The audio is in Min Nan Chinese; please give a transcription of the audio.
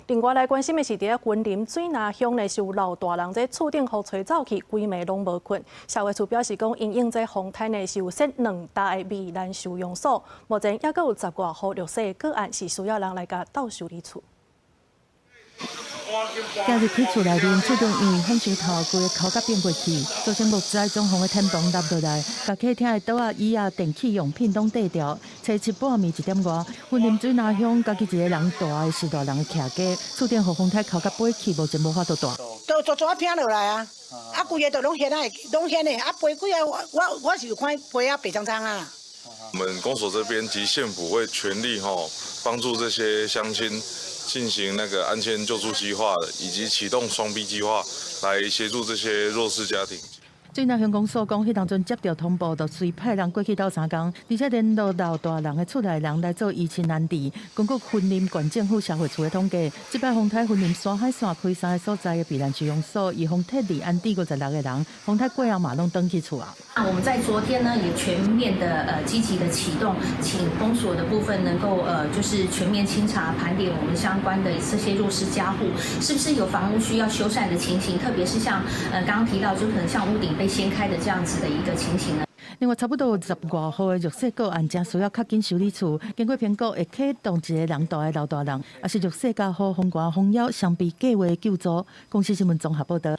另外來關心的是，佇咧雲林水林鄉呢，是有老大人這厝頂予吹走去，規暝攏無睏。社會處表示講，因應這風颱呢，是有設兩棟的避難收容所，目前猶閣有十外戶弱勢個案是需要人來共鬥修理厝。今日去厝內面，厝頂因為風勢頭規个頭殼變過去，造成木材總予天棚塌落來，共客廳的桌仔、椅仔、電器用品攏硩掉。初七半暝1點外，雲林水林鄉家己一个人住的是大人的徛家，厝頂予風颱頭殼飛去，目前無法度住。都都怎拼落來啊！啊，規个都攏掀啊，攏掀的，啊，飛幾啊，我我是有看飛啊白蒼蒼啊。我們公所這邊及縣府會全力吼幫助這些鄉親進行那個安遷救助計劃，以及啟動雙 B 計劃，來協助這些弱勢家庭。水林鄉公所講，彼當陣接著通報，就隨派人過去鬥相共，而且聯絡老大人的厝內人來做移親安置。根據雲林縣政府社會處的統計，這擺風颱雲林山海線開三個所在的避難收容所，予撤離安置56個人，風颱過後嘛攏轉去厝啊。那我們在昨天呢，也全面的積極的啟動，請公所的部分能夠就是全面清查盤點我們相關的這些弱勢家戶，是不是有房屋需要修繕的情形，特別是像剛剛提到，就可能像屋頂被掀開的這樣子的一個情形呢？另外，差不多有十外戶的弱勢個案，正需要較緊修理厝。經過評估，會啟動一個人住的老大人，抑是弱勢家戶風寒風枵雙 B 計畫救助。公視新聞綜合報導。